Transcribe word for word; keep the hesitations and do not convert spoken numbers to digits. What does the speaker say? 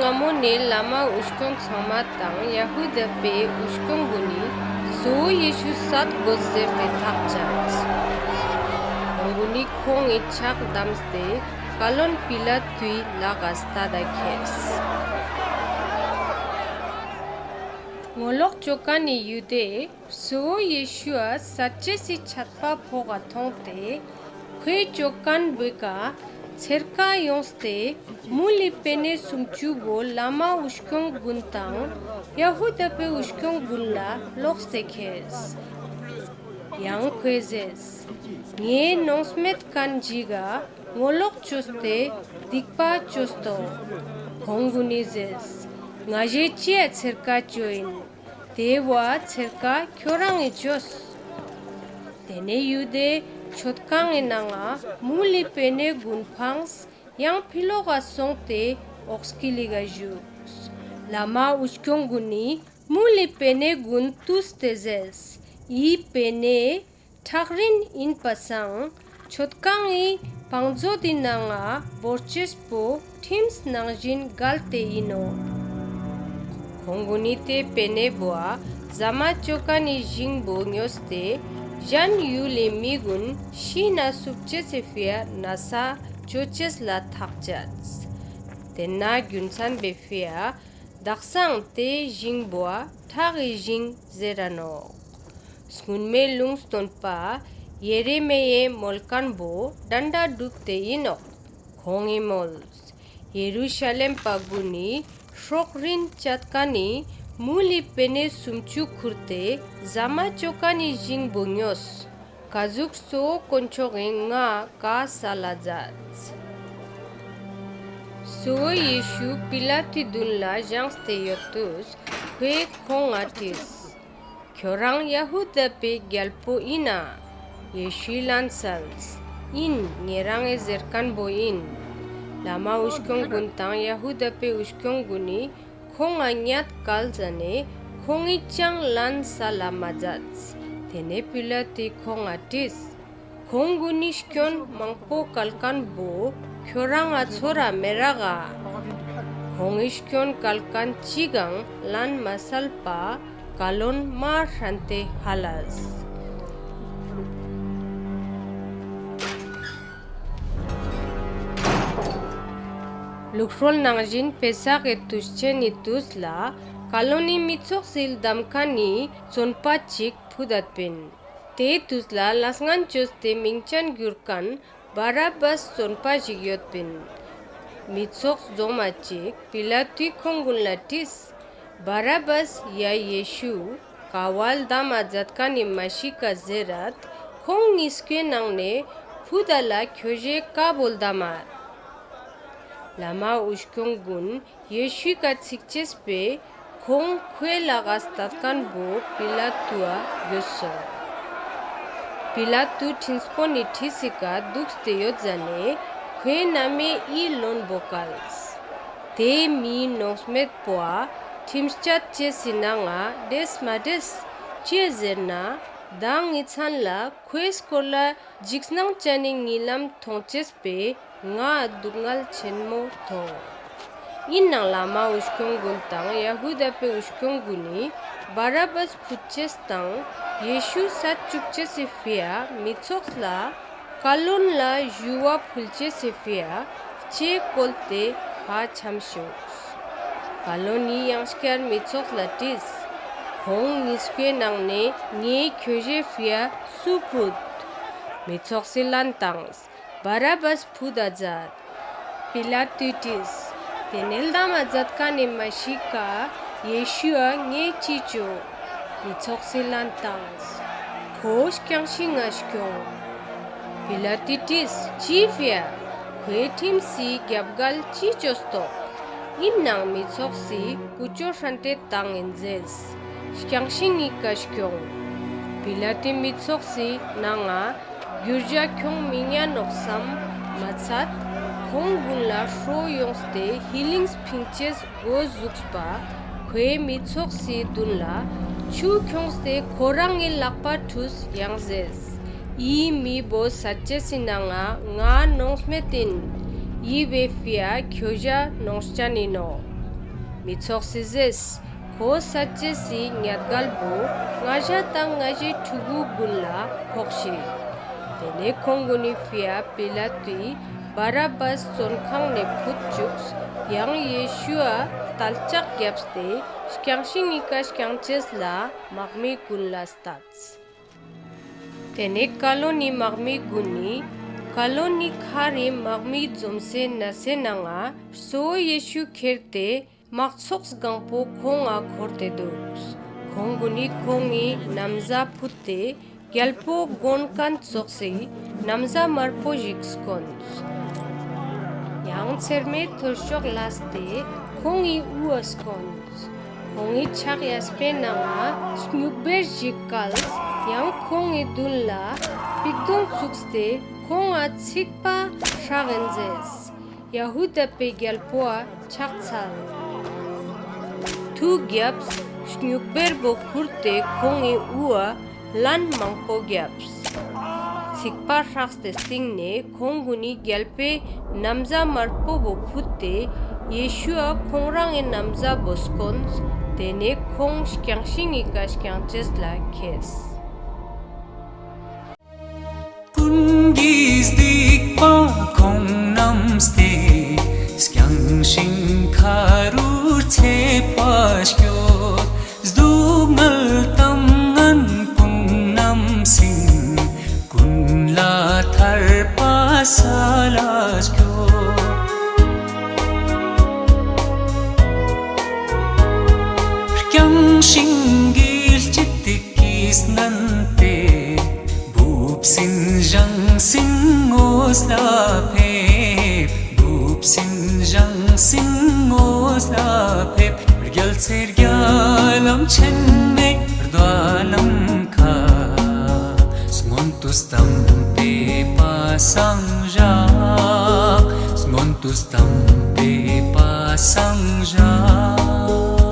སྔ་མོ་ནེ་བླ་མ་འུ་སྐྱོང་ཚང་མ་དང་ཡ་ཧུ་དཱ་པའེ་འུ་སྐྱོང་གུན་ནི་གཙོ་བོ་ཡེ་ཤུ་སད་གོས་ཟེར་ཏེ་ཐག་ཅད། ཁོང་གུན་ནི་ཁོང་ངི་ཕྱག་དམས་ཏེ་ཀ་ལོན་པི་ལ་ཏུའི་ལག་ག་སྟད་ད་ཁྱེརས། ངོ་ལོག་ཅོ་ཁན་ནི་ཡུ་དཱའེ་གཙོ་བོ་ཡེ་ཤུའ་སད་ཅེས་སི་ཆད་པ་ཕོག་ག་ཐོང་སྟེ་ཁོའེ་ཅོ་ཁན་བོའེ་ཀ་ཚེར་ཀ་ཡོངས་ཏེ་མུལ་ལི་པེ་ནེ་སུམ་ཅུ་བོ་བླ་མ་འུ་སྐྱོང་གུན་དང་ཡ་ཧུ་དཱ་པའེ་འུ་སྐྱོང་གུན་ལ་ལོགས་ཏེ་ཁྱེརས། ཡང་ཁོའེ་ཟེརས། ངའེ་ནོངས་མེད་ཁན་ཞིག་ག་ངོ་ལོག་ཅོས་ཏེ་སྡིག་པ་ཅོས་ཏོག། ཁོང་གུན་ནི་ཟེརས། ང་ཞའེ་ཅིའ་ཚེར་ཀ་ཅོ་ཨིན། ཏེ་བོའ་ཚེར་ཀ་ཁྱོ་རང་ངི་ཅོས། ཏེ་ནེ་ཡུ་དཱའེ་ཆོད་ཁང་ངི་ནང་ང་མུལ་ལི་པེ་ནེ་གུན་ཕངས་ཡང་ཕི་ལོག་ག་སོང་སྟེ་འོག་སྐྱིལ་ལི་ག་ཞུགས། བླ་མ་འུ་སྐྱོང་གུན་ནི་མུལ་ལི་པེ་ནེ་གུན་ཏུས་ཏེ་ཟེརས། འི་པེ་ནེ་ཁྲག་རིན་ཨིན་པ་སང་ཆོད་ཁང་ངི་བང་ཛོད་དི་ནང་ང་བོར་ཅེས་པོ་ཁྲིམས་ནང་ཞིན་གལ་ཏེ་ཨིན་ནོག། ཁོང་གུན་ནི་ཏེ་པེ་ནེ་བོའ་ཟ་མ་ཅོ་ཁན་ནི་ཞིང་བོ་ཉོས་ཏེ་ཞན་ཡུལ་ལི་མི་གུན་ཤི་ན་སུབ་ཅེས་སི་ཕིའ་ནས་ཅོ་ཅེས་ལ་ཐག་ཅད། ཏེན་ན་གྱུན་ཚན་བོའེ་ཕིའ་དག་སང་ཏེ་ཞིང་བོའ་ཁྲག་གི་ཞིང་ཟེར་ར་ནོག། སྔུན་མའེ་ལུང་སྟོན་པ་ཡེ་རེ་མི་ཡཱའེ་མོལ་ཁན་བོ་དྲན་དྲའ་གྲུབ་སྟེ་ཨིན་ནོག། ཁོང་ངི་མོལས། ཡེ་རུ་ཤ་ལེམ་པ་གུན་ནི་སྲོག་རིན་ཅད་ཁན་ནི་མུལ་ལི་པེ་ནེ་སུམ་ཅུ་ཁུར་ཏེ་ཟ་མ་ཅོ་ཁན་ནི་ཞིང་བོ་ཉོས། ཀ་ཟུག་གཙོ་བོ་དཀོན་མཆོག་གི་ངའ་ཀའ་སལ་ལ་ཛདས། གཙོ་བོ་ཡེ་ཤུ་པི་ལ་ཏུའི་དུན་ལ་ཞངས་ཏེ་ཡོད་ཏུས་ཁོའེ་ཁོང་ང་དྲིས། ཁྱོ་རང་ཡ་ཧུ་དཱ་པའེ་གྱལ་པོ་ཨིན་ན། ཡེ་ཤུའི་ལན་སལས། ཨིན། ཉེ་རང་ངི་ཟེར་ཁན་བོ་ཨིན། བླ་མ་འུ་སྐྱོང་གུན་དང་ཡ་ཧུ་དཱ་པའེ་འུ་སྐྱོང་གུན་ནི་ཁོང་ང་ཉད་ཀལ་ཟ་ནེ་ཁོང་ངི་ཅང་ལན་སལ་ལ་མ་ཛདས། ཏེ་ནེ་པི་ལ་ཏུའི་ཁོང་ང་དྲིས། ཁོང་གུན་ནི་སྐྱོན་མང་པོ་ཀལ་ཁན་བོ་ཁྱོ་རང་ང་ཚོར་ར་མེ་རག་ག། ཁོང་ངི་སྐྱོན་ཀལ་ཁན་ཅིག་གང་ལན་མ་སལ་པ་ཀ་ལོན་མ་སྲན་ཏེ་ཧ་ལས། ལུགས་སྲོལ་ནང་ཞིན་པེ་སག་གི་ཏུས་ཆེན་ནི་ཏུས་ལ་ཀ་ལོན་ནི་མི་ཚོགས་སི་ལྡམ་ཁན་ནི་ཙོན་པ་ཅིག་ཕུད་དད་པིན། ཏེ་ཏུས་ལ་ལས་ངན་ཅོས་ཏེ་མིང་ཅན་གྱུར་ཁན་བར་ཨ་བཱས་ཙོན་པ་ཞིག་ཡོད་པིན། མི་ཚོགས་ཛོམ་མ་ཅིག་པི་ལ་ཏུའི་ཁོང་གུན་ལ་དྲིས། བར་ཨ་བཱས་ཡ་ཡེ་ཤུ་ཀ་བོའ་ལྡམ་མ་ཛད་ཁན་ནི་མ་ཤི་ཀ་ཟེར་རད་ཁོང་ཉིས་ཀོའེ་ནང་ནེ་ཕུད་ད་ལ་ཁྱོ་ཞའེ་ཀ་བོ་ལྡམ་མད། བླ་མ་འུ་སྐྱོང་གུན་ཡེ་ཤུའི་ཀ་ཚིག་ཅེས་པོའེ་ཁོང་ཁོའེ་ལག་ག་སྟད་ཁན་བོ་པི་ལ་ཏུའ་གྱུད་སོང་། པི་ལ་ཏུ་ཁྲིམས་སྤོན་ནི་ཁྲིའི་ཀ་དུགས་ཏེ་ཡོད་ཟ་ནེ་ཁོའེ་ན་མའེ་འི་ལོན་བོ་ཀལས། ཏེ་མིའི་ནོངས་མེད་པོའ་ཁྲིམས་ཅད་ཅེས་སི་ནང་ང་དྲེས་མ་དྲེས། ཅིའ་ཟེར་ན་ཏ་ངི་ཚན་ལ་ཁོའེ་སྐོར་ལ་ཇིགས་སྣང་ཅན་ནི་ཉི་ལམ་ཐོང་ཅེས་པོའེ་ངའ་རྡུག་ངལ་ཆེན་མོ་ཐོང་། ཨིན་ནའང་བླ་མ་འུ་སྐྱོང་གུན་དང་ཡ་ཧུ་དཱ་པའེ་འུ་སྐྱོང་གུན་ནི་བར་ཨ་བཱས་ཕུད་ཅེས་དང་ཡེ་ཤུ་སད་ཅུག་ཅེས་སི་ཕིའ་མི་ཚོགས་ལ་ཀ་ལོན་ལ་ཞུ་བ་ཕུལ་ཅེས་སི་ཕིའ་ལྕེ་བཀོལ་ཏེ་ཕ་ཆམ་ཅུགས། ཀ་ལོན་ནི་ཡང་སྐྱར་མི་ཚོགས་ལ་དྲིས། ཁོང་ཉིས་ཀོའེ་ནང་ནེ་ངའེ་ཁྱོ་ཞའེ་ཕིའ་སུ་ཕུད། མི་ཚོགས་སི་ལན་ཏངས། བར་ཨ་བཱས་ཕུད་ད་ཛད། པི་ལ་ཏུའི་དྲིས། ཏེ་ནེ་ལྡམ་མ་ཛད་ཁན་ནི་མ་ཤི་ཀ་ཡེ་ཤུའ་ངའེ་ཅི་ཅོ། མི་ཚོགས་སི་ལན་ཏངས། ཁོ་རྐྱང་ཤིང་ང་སྐྱོང་། པི་ལ་ཏུའི་དྲིས། ཅིའི་ཕིའ། ཁོའེ་ཁྲིམས་སི་གྱབ་གལ་ཅི་ཅོས་ཏོག། ཨིན་ནའང་མི་ཚོགས་སི་ཀུ་ཅོ་སྲན་ཏེ་ཏང་ཨིན་ཟེརས། རྐྱང་ཤིང་ངི་ཀ་སྐྱོང་། པི་ལ་ཏུའི་མི་ཚོགས་སི་ནང་ང་གྱུར་ཇ་ཁྱོང་མི་ཉན་ནོག་སམ་མ་ཚད་ཁོང་གུན་ལ་ཧྲོ་ཡོངས་ཏེ་ཧི་ལིང་ཕིང་ཅེས་གོ་ཟུགས་པ་ཁོའེ་མི་ཚོགས་སི་དུན་ལ་ཆུ་ཁྱོངས་ཏེ་ཁོ་རང་ངི་ལག་པ་ཁྲུས་ཡང་ཟེརས། འི་མི་བོ་སད་ཅེས་སི་ནང་ང་ང་ནོངས་མེད་ཨིན། འི་བོའེ་ཕིའ་ཁྱོ་ཞ་ནོངས་ཅན་ཨིན་ནོག། མི་ཚོགས་སི་ཟེརས། ཁོ་སད་ཅེས་སི་ཉལ་གལ་བོ་ང་ཞ་དང་ང་ཞའི་ཕྲུ་གུ་གུན་ལ་ཕོག་ཤིག། ཏེ་ནེ་ཁོང་གུན་ནི་ཕིའ་པི་ལ་ཏུའི་བར་ཨ་བཱས་ཙོན་ཁང་ནེ་ཕུད་ཅུགས། ཡང་ཡེ་ཤུའ་ཏལ་ལྕག་གྱབས་ཏེ་རྐྱང་ཤིང་ངི་ཀ་རྐྱང་ཅེས་ལ་མག་མི་གུན་ལ་སྟད། ཏེ་ནེ་ཀ་ལོན་ནི་མག་མི་གུན་ནི་ཀ་ལོན་ནི་ཁར་རི་མག་མི་ཛོམ་སའེ་ནས་སི་ནང་ང་གཙོ་བོ་ཡེ་ཤུ་ཁྱེར་ཏེ་མག་ཚོགས་གང་པོ་ཁོང་ང་ཁོར་ཏེ་དུགས། ཁོང་གུན་ནི་ཁོང་ངི་ན་བཟའ་ཕུད་ཏེ་གྱལ་པོ་གོན་ཁན་ཙོགས་སི་ན་བཟའ་མར་པོ་ཞིག་སྐོན། ཡང་ཚེར་མའེ་ཐོར་ཅོག་ལས་ཏེ་ཁོང་ངི་འུའ་སྐོན། ཁོང་ངི་ཆག་ཡས་པའེ་ནང་ང་སྙུག་བེར་ཞིག་ཀལ། ཡང་ཁོང་ངི་དུན་ལ་པིག་དུང་ཙུགས་ཏེ་ཁོང་ང་ཚིག་པ་སྲག་ཨིན་ཟེརས། ཡ་ཧུ་དཱ་པའེ་གྱལ་པོའ་ཆག་ཚལ། ཐུ་གྱབས། སྙུག་བེར་བོ་ཁུར་ཏེ་ཁོང་ངི་འུའ་ལན་མང་པོ་གྱབས། ཚིག་པ་སྲགས་ཏེ་སྟིང་ནེ་ཁོང་གུན་ནི་གྱལ་པོའེ་ན་བཟའ་མར་པོ་བོ་ཕུད་ཏེ་ཡེ་ཤུའ་ཁོང་རང་ངི་ན་བཟའ་བོ་སྐོན། ཏེ་ནེ་ཁོང་རྐྱང་ཤིང་ངི་ཀ་རྐྱང་ཅེས་ལ་ཁྱེརས། ཀུན་གྱིས་སྡིག་པ་ཁོང་རྣམས་ཏེ། རྐྱང་ཤིང་ཁ་རུ་ཚེ་པ་སྐྱོད། སྡུག་བསྔལ་གཏམ་ངན་ཀུན་རྣམས་སིན། ཀུན་ལ་ཐར་པ་སལ་ལ་སྐྱོད། རྐྱང་ཤིང་གི་ལྕེ་ཏིག་གིས་ནན་ཏེ། བུབ་སིན་ཞང་སིན་ངོས་ལ་ཕེབས། བུབ་སིན་ཞང་སིན་ངོས་ལ་ཕེབས། རྒྱལ་ཚེ་རྒྱལ་ལམ་ཆེན་མོའེ་རྡོ་ལམ་ཁ། སྔོན་དུ་སྟམ་པའེ་པ་སངས་ཞག། སྔོན་དུ་སྟམ་པའེ་པ་སངས་ཞག།